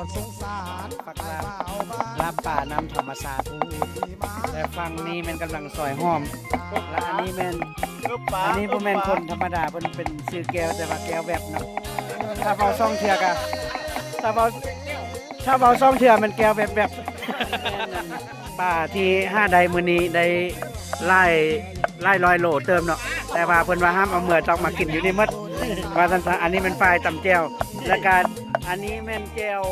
ຜັກລາບ ລາບປານຳທຳມະຊາດ ແລະຝັ່ງນີ້ແມ່ນກຳລັງຊອຍຫອມ ແລະອັນນີ້ແມ່ນ ອັນນີ້ບໍ່ແມ່ນຄົນທຳມະດາ ເພິ່ນເປັນຊື່ແກ້ວ ແຕ່ວ່າແກ້ວແວັບເນາະ ຖ້າເວົ້າສອງເທື່ອກະ ຖ້າເວົ້າ ຖ້າເວົ້າສອງເທື່ອແມ່ນແກ້ວແວັບໆ. ປາທີ່ຫາໄດ້ມື້ນີ້ໄດ້ຫຼາຍ ຫຼາຍຮ້ອຍໂລເຕີບເນາະ ແຕ່ວ່າເພິ່ນວ່າຫ້າມເອົາເມືອ ຕ້ອງມາກິນຢູ່ນີ້ໝົດ ວ່າຊັ້ນຊະ. ອັນນີ້ແມ່ນຝ້າຍຕຳແຈ່ວ ແລ້ວກະອັນນີ້ແມ່ນແຈ່ວ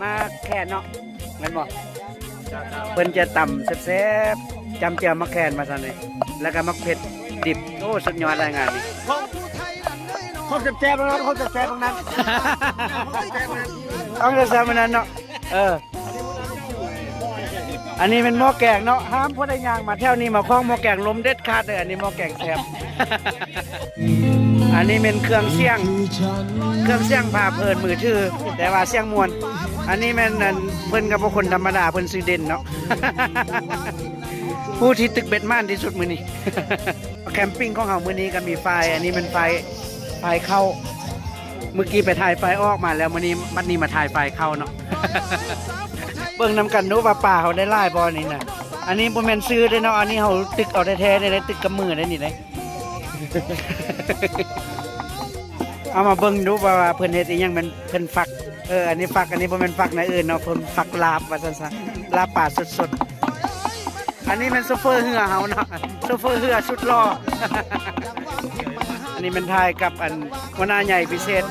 ໝາກແຄນເນາະ ແມ່ນບໍ່? ເພິ່ນຈະຕຳແຊບໆ ຈ້ຳແຈ່ວໝາກແຄນວ່າຊັ້ນເດ ແລ້ວກະໝາກເຜັດດິບ. ໂອ້ ສຸດຍອດລາຍງານນີ້ ຂອງແຊບໆ ຂອງແຊບໆ ຂອງແຊບໆ ຂອງແຊບໆ ຂອງແຊບໆ ຂອງແຊບໆ ຂອງແຊບໆ ຂອງແຊບໆ ຂອງແຊບໆ ຂອງແຊບໆ ຂອງແຊບໆ ອັນນີ້ແມ່ນໝໍ້ແກງເນາະ ຫ້າມຜູ້ໃດຍ່າງມາແຖວນີ້ມາຂວ້າງໝໍ້ແກງລົມເດັດຂາດເດີ ອັນນີ້ໝໍ້ແກງແຊບ. ອັນນີ້ແມ່ນເຄື່ອງສຽງ ເຄື່ອງສຽງພາເພີນມືຖື ແຕ່ວ່າສຽງມ່ວນ. ອັນນີ້ແມ່ນ ອັນ ເພິ່ນກະບໍ່ຄົນທຳມະດາ ເພິ່ນຊື່ເດັ່ນເນາະ ຜູ້ທີ່ຕຶກເບັດໝານທີ່ສຸດມື້ນີ້. ແຄມປິງຂອງເຮົາມື້ນີ້ກະມີຝ້າຍ ອັນນີ້ແມ່ນຝ້າຍ ຝ້າຍເຂົ້າ ມື້ກີ້ໄປຖ່າຍຝ້າຍອອກມາແລ້ວ ມື້ນີ້ ບັດນີ້ມາຖ່າຍຝ້າຍເຂົ້າເນາະ. ເບິ່ງນຳກັນດູວ່າປາເຮົາໄດ້ຫຼາຍບໍ່ນີ້ນະ. ອັນນີ້ບໍ່ແມ່ນຊື່ເດ້ເນາະ ອັນນີ້ເຮົາຕຶກເອົາແທ້ໆເດ້ ໄດ້ຕຶກກັບມືໄດ້ນີ້ເດ້. ເອົາມາເບິ່ງດູວ່າ ວ່າເພິ່ນເຮັດອີ່ຫຍັງ ແມ່ນເພິ່ນຝັກ ເອີ ອັນນີ້ຝັກ ອັນນີ້ບໍ່ແມ່ນຝັກແນວອື່ນເນາະ ເພິ່ນຝັກລາບວ່າຊັ້ນຊະ ລາບປາສົດໆ. ອັນນີ້ແມ່ນໂຊເຟີເຮືອເຮົາເນາະ ໂຊເຟີເຮືອສຸດຫຼໍ່. ອັນນີ້ແມ່ນຖ່າຍກັບອັນຫົວໜ້າໃຫຍ່ພິເສດ.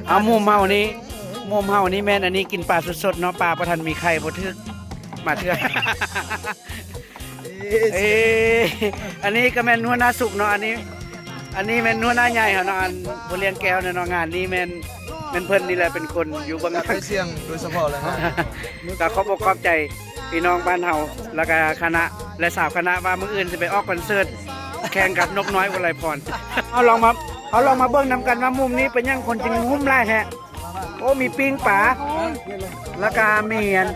ເອົາ ມຸມເຮົານີ້ ມຸມເຮົານີ້ແມ່ນອັນນີ້ກິນປາສົດໆເນາະ ປາບໍ່ທັນມີໄຂ່ ບໍ່ຖືກມາເທື່ອ. ເອີ ອັນນີ້ກະແມ່ນຫົວໜ້າສຸກເນາະ ອັນນີ້ ອັນນີ້ແມ່ນຫົວໜ້າໃຫຍ່ເຮົາເນາະ ອັນຜູ້ລ້ຽງແກ້ວເນາະ. ງານນີ້ແມ່ນ ແມ່ນເພິ່ນນີ້ແຫຼະເປັນຄົນຢູ່ເບື້ອງຫຼັງ ແລ້ວໃຊ້ສຽງໂດຍສະເພາະເລີຍ. ກະຂອບອົກຂອບໃຈພີ່ນ້ອງບ້ານເຮົາ ແລ້ວກະຄະນະ ແລະຊາວຄະນະ ວ່າມື້ອື່ນຊິໄປອອກຄອນເສີດແຂ່ງກັບນົກນ້ອຍອຸໄລພອນ. ເຮົາລອງມາ ເຮົາລອງມາເບິ່ງນຳກັນວ່າມຸມນີ້ເປັນຫຍັງຄົນຈຶ່ງຫຸ້ມຫຼາຍແທ້. ໂອ້ ມີປີ້ງປາ ແລ້ວກະມີອັນ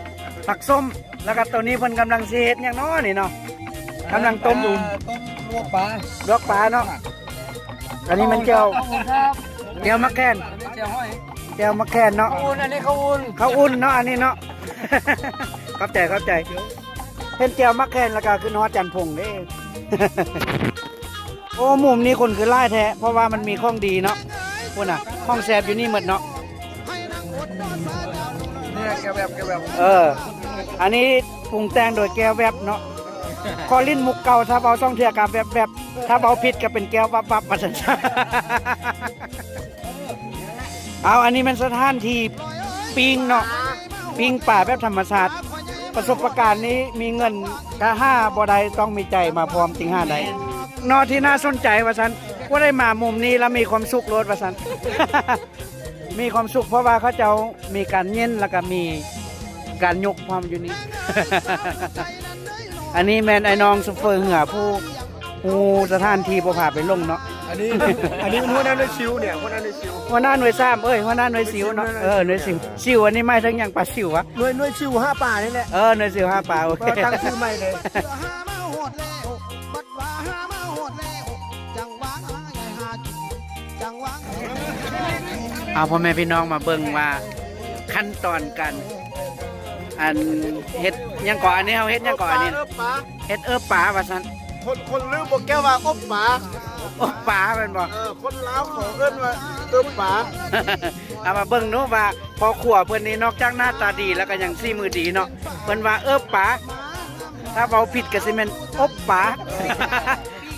ຜັກສົ້ມ ແລ້ວກະໂຕນີ້ເພິ່ນກຳລັງຊິເຮັດຫຍັງເນາະນີ້ເນາະ ກຳລັງຕົ້ມ ຕົ້ມລວກປາ ລວກປາເນາະ. ອັນນີ້ແມ່ນແຈ່ວ ແຈ່ວໝາກແຄນ ແຈ່ວຫອຍ ແຈ່ວໝາກແຄນເນາະ ເຂົ້າອຸ່ນ ອັນນີ້ເຂົ້າອຸ່ນ ເຂົ້າອຸ່ນເນາະ ອັນນີ້ເນາະ. ຂອບໃຈ ຂອບໃຈ ເຫັນແຈ່ວໝາກແຄນແລ້ວກະຄຶດຮອດຈັນພົງເດ້. ໂອ້ ມຸມນີ້ຄົນຄືຫຼາຍແທ້ ເພາະວ່າມັນມີຂອງດີເນາະ. ພຸ້ນນະ ຂອງແຊບຢູ່ນີ້ໝົດເນາະ. ເອີ ອັນນີ້ປຸງແຕ່ງໂດຍແກ້ວແວັບເນາະ. ຂໍຫຼິ້ນມຸກເກົ່າ ຖ້າເວົ້າສອງເທື່ອກະແວັບໆ ຖ້າເວົ້າຜິດກະເປັນແກ້ວວັບໆ ວ່າຊັ້ນຊະ. ເອົາ ອັນນີ້ແມ່ນສະຖານທີ່ປີ້ງເນາະ ປີ້ງປາແບບທຳມະຊາດ. ປະສົບປະການນີ້ມີເງິນກະຫາບໍ່ໄດ້ ຕ້ອງມີໃຈມາພ້ອມຈຶ່ງຫາໄດ້ເນາະ. ທີ່ໜ້າສົນໃຈວ່າຊັ້ນ ຜູ້ໃດມາມຸມນີ້ລະມີຄວາມສຸກໂລດວ່າຊັ້ນ. ມີຄວາມສຸກເພາະວ່າເຂົາເຈົ້າມີການເຢັນ ແລ້ວກະມີການຍົກພ້ອມຢູ່ນີ້. ອັນນີ້ແມ່ນອ້າຍນ້ອງໂຊເຟີເຮືອຜູ້ ຮູ້ສະຖານທີ່ບໍ່ພາໄປຫຼົງເນາະ. ອັນນີ້ ອັນນີ້ຫົວໜ້າໜ່ວຍຊິວເນຍ ຫົວໜ້າໜ່ວຍຊິວ ຫົວໜ້າໜ່ວຍສາມ ເອີຍ ຫົວໜ້າໜ່ວຍຊິວເນາະ. ເອີ ໜ່ວຍຊິວ ຊິວອັນນີ້ໝາຍເຖິງຫຍັງ? ປາຊິວຫວາ? ໜ່ວຍ ໜ່ວຍຊິວຫາປານີ້ແຫຼະ. ເອີ ໜ່ວຍຊິວຫາປາ ໂອເຄ ຕັ້ງຊື່ໃໝ່ເລີຍ. ເອົາ ພໍ່ແມ່ພີ່ນ້ອງມາເບິ່ງວ່າຂັ້ນຕອນການ ອັນເຮັດຫຍັງເກາະ ອັນນີ້ເຮົາເຮັດຫຍັງເກາະ ອັນນີ້ ເຮັດເອີບປາວ່າຊັ້ນ. ຄົນ ຄົນລືມບໍ່ແກ້ວວ່າອົບປາ ອົບປາແມ່ນບໍ່? ເອີ ຄົນລາວເຂົາເອີ້ນວ່າເອີບປາ. ເອົາມາເບິ່ງເນາະວ່າພໍ່ຄົວເພິ່ນນີ້ນອກຈາກໜ້າຕາດີແລ້ວກໍຍັງສີມືດີເນາະ. ເພິ່ນວ່າເອີບປາ ຖ້າເວົ້າຜິດກໍຊິແມ່ນອົບປາ.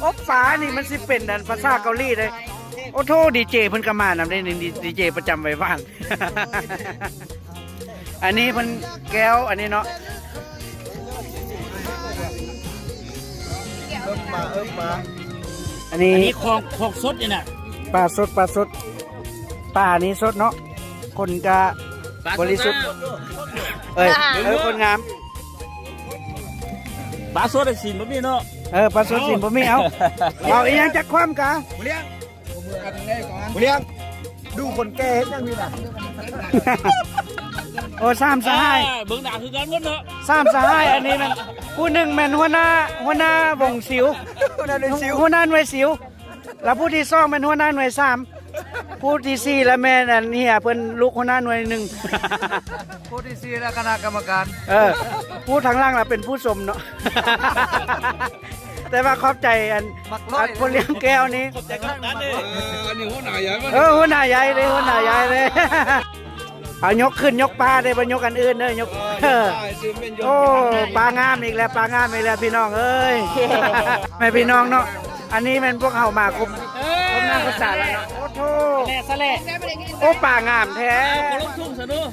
ອົບປານີ້ມັນຊິເປັນອັນພາສາເກົາຫຼີເດ້. ໂອ້ໂທ ດີເຈເພິ່ນກໍມານຳເດ້ນີ້ ດີເຈປະຈຳໄວຫວານ. ອັນນີ້ເພິ່ນແກ້ວ ອັນນີ້ເນາະ ເອີບປາ ເອີບປາ. ອັນນີ້ ອັນນີ້ຂອງ ຂອງສົດນີ້ນະ ປາສົດ ປາສົດ ປານີ້ສົດເນາະ. ຄົນກະບໍລິສຸດ ເອີຍ ເອີຍ ຄົນງາມ. ປາສົດຊິນບໍ່ມີເນາະ. ເອີ ປາສົດຊິນບໍ່ມີ. ເອົາ ເວົ້າອີ່ຫຍັງຈັກຄວາມກະ ຜູ້ລ້ຽງ ຜູ້ລ້ຽງ ດູຄົນແກ່ເຮັດຫຍັງນີ້ນະ. ໂອ້ ສາມສະຫາຍ ເອີ ເບິ່ງໜ້າຄືກັນໝົດເນາະ ສາມສະຫາຍ. ອັນນີ້ແມ່ນ ຜູ້ໜຶ່ງແມ່ນຫົວໜ້າ ຫົວໜ້າວົງຊິວ ຫົວໜ້າໜ່ວຍຊິວ ແລະຜູ້ທີສອງແມ່ນຫົວໜ້າໜ່ວຍສາມ. ຜູ້ທີສີ່ລະແມ່ນອັນເຮຍເພິ່ນລູກຫົວໜ້າໜ່ວຍໜຶ່ງ ຜູ້ທີສີ່ລະຄະນະກຳມະການ ເອີ ຜູ້ທາງຫຼັງລະເປັນຜູ້ຊົມເນາະ ແຕ່ວ່າຂອບໃຈອັນ ບັກຮ້ອຍ ອັນພໍ່ລ້ຽງແກ້ວນີ້ ເອີ ອັນນີ້ຫົວໜ້າໃຫຍ່ ເອີ ຫົວໜ້າໃຫຍ່ເດ້ ຫົວໜ້າໃຫຍ່ເດ້ ເອົາຍົກຂຶ້ນຍົກປາເດ້ ບໍ່ຍົກອັນອື່ນເດີ ຍົກ ເອີ ໂອ້ ປາງາມອີກແລ້ວ ປາງາມອີກແລ້ວ ພີ່ນ້ອງເອີຍ ແມ່ພີ່ນ້ອງເນາະ ອັນນີ້ແມ່ນພວກເຮົາມາຄົບ ຄົບໜ້າຄົບຕາແລ້ວເນາະ ໂອ້ໂທ້ ສະແຫຼະ ສະແຫຼະ ໂອ້ ປາງາມແທ້ ເອີ ຄົນລົງທຸ່ງຊະເນາະ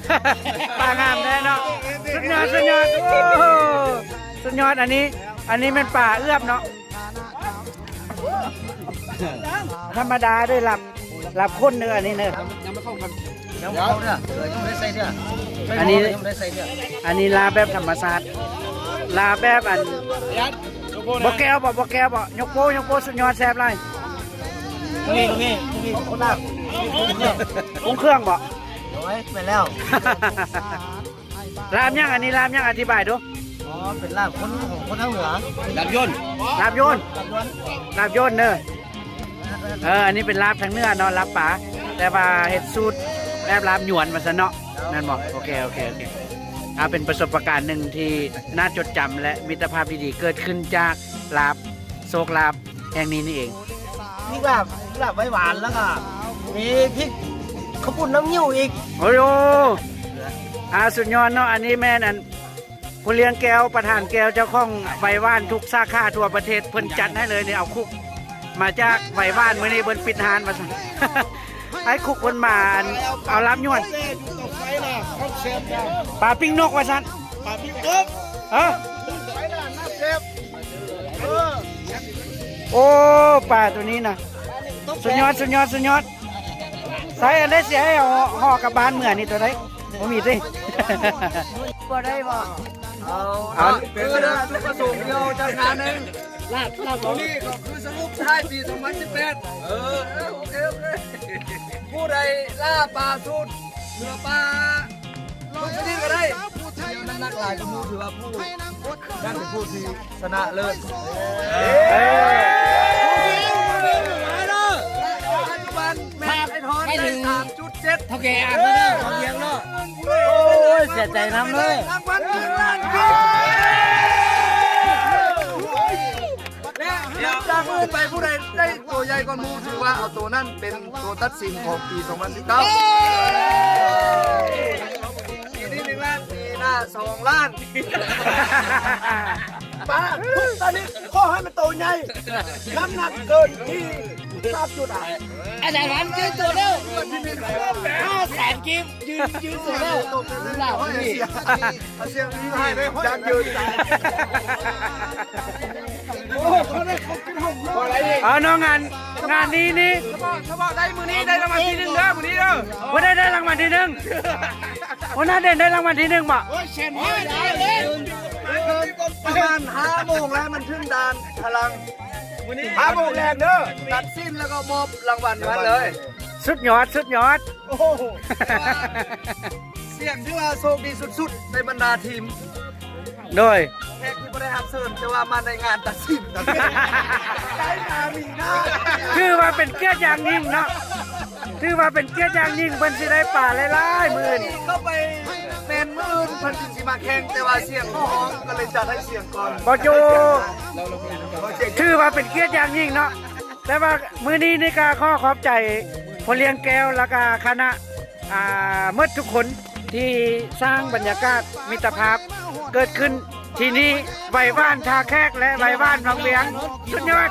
ປາງາມແທ້ເນາະ ສຸດຍອດ ສຸດຍອດ ໂອ້ ສຸດຍອດ ອັນນີ້ ອັນນີ້ແມ່ນປາເອືອບເນາະ ທຳມະດາເດີ ລາບ ລາບຂ້ນເດີ ອັນນີ້ເດີ ຍັງບໍ່ເຂົ້າກັນ ຍັງບໍ່ເຂົ້າເດີ ເອີ ຍັງບໍ່ໄດ້ໃສ່ເດີ ອັນນີ້ ຍັງບໍ່ໄດ້ໃສ່ເດີ ອັນນີ້ລາບແບບທຳມະຊາດ ລາບແບບອັນ ບໍ່ແກ້ວບໍ່ ບໍ່ແກ້ວບໍ່ ຍົກໂປ້ ຍົກໂປ້ ສຸດຍອດ ແຊບຫຼາຍ ນີ້ ນີ້ ນີ້ ຄົນລາບ ປຸງເຄື່ອງບໍ່ ໂອ້ຍ ແມ່ນແລ້ວ ລາບຫຍັງ ອັນນີ້ລາບຫຍັງ ອະທິບາຍດູ ອໍ ເປັນລາບຄົນ ຂອງຄົນທາງເໜືອ ລາບຍົນ ລາບຍົນ ລາບຍົນ ລາບຍົນເດີ ເອີ ອັນນີ້ເປັນລາບທາງເໜືອເນາະ ລາບປາ ແຕ່ວ່າເຮັດສູດແບບລາບຍວນວ່າຊັ້ນເນາະ ແມ່ນບໍ່ ໂອເຄ ໂອເຄ ໂອເຄ ອ່າ ເປັນປະສົບປະການໜຶ່ງທີ່ໜ້າຈົດຈຳ ແລະ ມິດຕະພາບດີໆ ເກີດຂຶ້ນຈາກລາບ ໂຊກລາບແຫ່ງນີ້ນີ້ເອງ ມີລາບ ມີລາບໄວຫວານ ແລ້ວກໍມີພິກເຂົ້າປຸ້ນນ້ຳງິ້ວອີກ ໂອ້ໂຫ ອ່າ ສຸດຍອດເນາະ ອັນນີ້ແມ່ນອັນ ພໍ່ລ້ຽງແກ້ວ ປະທານແກ້ວ ເຈົ້າຂອງໄວຫວານທຸກສາຂາທົ່ວປະເທດ ເພິ່ນຈັດໃຫ້ເລີຍນີ້ ເອົາຄຸກມາຈາກໄວຫວານ ມື້ນີ້ເພິ່ນປິດຮ້ານວ່າຊັ້ນ ໃຫ້ຄຸກເພິ່ນມາ ອັນ ເອົາລາບຍວນ ປາປີ້ງນົກວ່າຊັ້ນ ປາປີ້ງນົກ ເອີ ໂອ້ ປາໂຕນີ້ນະ ສຸດຍອດ ສຸດຍອດ ສຸດຍອດ ໃສ່ອັນໃດຊິໃຫ້ເຮົາຫໍ່ກັບບ້ານເມືອນີ້ ໂຕໃດ ບໍ່ມີຕິ ບໍ່ໄດ້ບໍ່ ເອົາ ເອົາ ຄືຈຸດປະສົງທີ່ເຮົາຈັດງານໃນລາບ ລາບຕົວນີ້ກໍຄືສະຫຼຸບທ້າຍປີສອງພັນສິບແປດ ເອີ ເອີ ໂອເຄ ໂອເຄ ຜູ້ໃດລ່າປາສູດ ເຫຼືອປາ ຜູ້ຊະນິດກໍໄດ້ ທີ່ເອົານ້ຳໜັກຫຼາຍກວ່າໝູ່ ຖືວ່າຜູ້ນັ້ນເປັນຜູ້ທີ່ຊະນະເລີດ. ເອີ ປັດຈຸບັນແມ່ນໄອ້ທອນໄດ້ສາມຈຸດເຈັດ ເຖົ້າແກ່ອ່ານເດີ ເອົາລຽງເນາະ. ໂອ້ຍ ເສຍໃຈນຳເດີ ລາງວັນໜຶ່ງລ້ານກີບ. ແລະ ຫຼັງຈາກມື້ນີ້ໄປ ຜູ້ໃດໄດ້ໂຕໃຫຍ່ກ່ອນໝູ່ ຖືວ່າເອົາໂຕນັ້ນເປັນໂຕຕັດສິນຂອງປີສອງພັນສິບເກົ້າ. ປີນີ້ໜຶ່ງລ້ານ ປີໜ້າສອງລ້ານ. ປາທຸກຊະນິດ ຂໍໃຫ້ມັນໂຕໃຫຍ່ ນ້ຳໜັກເກີນທີ່ສາມຈຸດຫ້າ. ອາຈານຫວັນຈື່ໂຕແລ້ວ ຫ້າແສນກີບ ຢືນ ຢືນໂຕແລ້ວ. ເອົາສຽງນີ້ໃຫ້ໄດ້ ຢາກຢືນ. ເອົາເນາະ ງານ ງານນີ້ນີ້ ສະເພາະ ສະເພາະໄດ້ມື້ນີ້ໄດ້ລາງວັນທີໜຶ່ງເດີ ມື້ນີ້ເດີ. ຜູ້ໃດໄດ້ລາງວັນທີໜຶ່ງ? ຫົວໜ້າເດັ່ນໄດ້ລາງວັນທີໜຶ່ງບໍ? ໂອ້ຍ ແຊມ ປະມານຫ້າໂມງແລ້ວ ມັນເຖິງດ່ານພະລັງ. ຫ້າໂມງແລງເດີ ຕັດສິນແລ້ວກໍມອບລາງວັນໃຫ້ມັນເລີຍ. ສຸດຍອດ ສຸດຍອດ. ໂອ້ໂຫ ສຽງຖືວ່າໂຊກດີສຸດໆ ໃນບັນດາທີມ. ໂດຍ ແຂກທີ່ບໍ່ໄດ້ຮັບເຊີນ ແຕ່ວ່າມາໃນງານຕັດສິນ ໄດ້ມາມີໜ້າ ຖືວ່າເປັນກຽດຢ່າງຍິ່ງເນາະ ຖືວ່າເປັນກຽດຢ່າງຍິ່ງ ເພິ່ນຊິໄດ້ປາຫຼາຍໆ ມື້ອື່ນ. ເຂົ້າໄປແມ່ນມື້ອື່ນເພິ່ນຈຶ່ງຊິມາແຂ່ງ ແຕ່ວ່າສຽງບໍ່ຮ້ອງ ກໍເລີຍຈັດໃຫ້ສຽງກ່ອນ. ບໍ່ໂຈ ຖືວ່າເປັນກຽດຢ່າງຍິ່ງເນາະ. ແຕ່ວ່າມື້ນີ້ນີ້ກໍຂໍຂອບໃຈພໍ່ລ້ຽງແກ້ວ ແລ້ວກໍຄະນະ ອ່າ ໝົດທຸກຄົນທີ່ສ້າງບັນຍາກາດມິດຕະພາບເກີດຂຶ້ນທີ່ນີ້ ໄວຫວານທ່າແຂກ ແລະ ໄວຫວານວັງວຽງ. ສຸດຍອດ.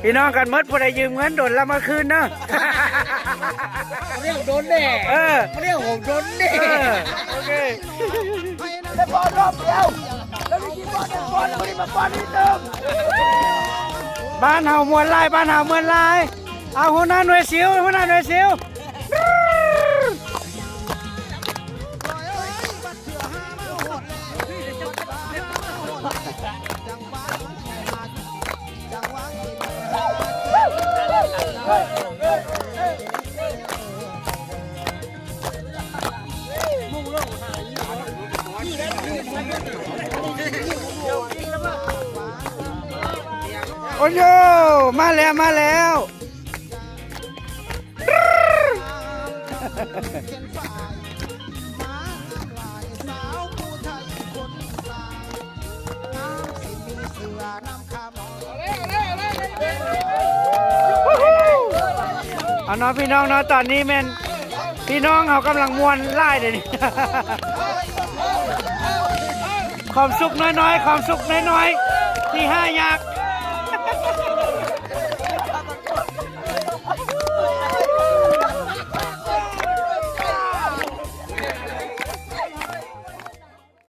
ພີ່ນ້ອງກັນໝົດ ຜູ້ໃດຢືມເງິນດົນລະມາຄືນເດີ. ເລື່ອງດົນແດ່ ເອີ ເລື່ອງຂອງດົນແດ່. ເອີ ໂອເຄ ໄດ້ບອນຮອບດຽວ ແລ້ວມີບອນ ບອນ ບອນ ບອນນິດໜຶ່ງ. ບ້ານເຮົາມ່ວນຫຼາຍ ບ້ານເຮົາມ່ວນຫຼາຍ. ເອົາ ຫົວໜ້າໜ່ວຍຊິວ ຫົວໜ້າໜ່ວຍຊິວ. ໂອ້ໂຫ ມາແລ້ວ ມາແລ້ວ. ເອົາເນາະ ພີ່ນ້ອງເນາະ ຕອນນີ້ແມ່ນພີ່ນ້ອງເຮົາກຳລັງມ່ວນຫຼາຍເດນີ້ ຄວາມສຸກນ້ອຍໆ ຄວາມສຸກນ້ອຍໆ ທີ່ຫາຍາກ.